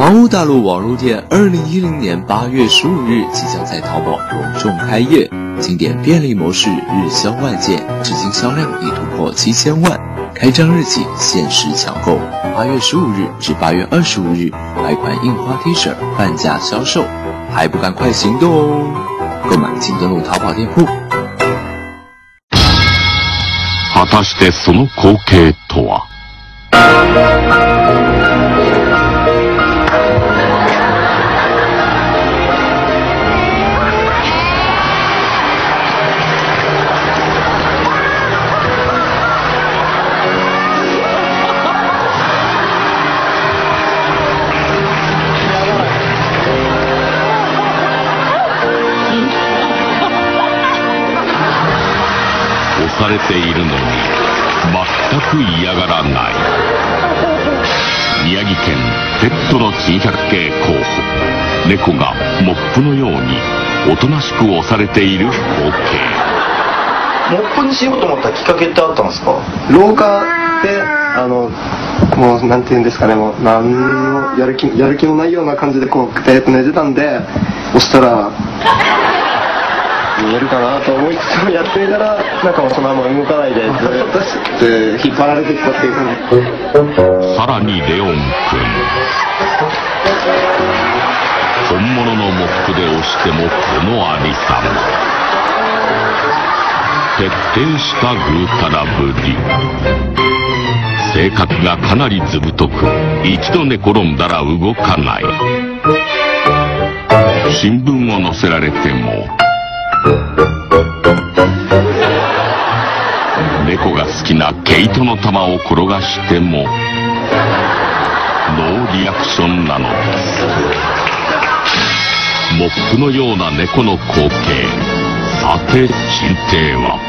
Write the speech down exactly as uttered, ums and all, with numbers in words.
房屋大陆网络店二零一零年八月十五日即将在淘宝隆重开业，经典便利模式日销万件，至今销量已突破七千万。开张日起限时抢购，八月十五日至八月二十五日，买款印花T恤半价销售，还不赶快行动哦！购买请登录淘宝店铺。果たしてその光景とは。押されているのに全く嫌がらない。宮城。ペットの珍百景候補、猫がモップのようにおとなしく押されている光景。モップにしようと思ったきっかけってあったんですか？廊下で、あの、もうなんていうんですかね、もう何のやる気やる気もないような感じでこう、くてーっと寝てたんで、押したら、見えるかなと思いつつもやってみたら、なんかもうそのまま動かないで、ずっと引っ張られてきたっていう感じ。さらにレオン君、本物のモップで押してもこのありさま。徹底したぐうたらぶり。性格がかなりずぶとく、一度寝転んだら動かない。新聞を載せられても、猫が好きな毛糸の玉を転がしても、ノーリアクションなのです。モップのような猫の光景。さて、珍定は。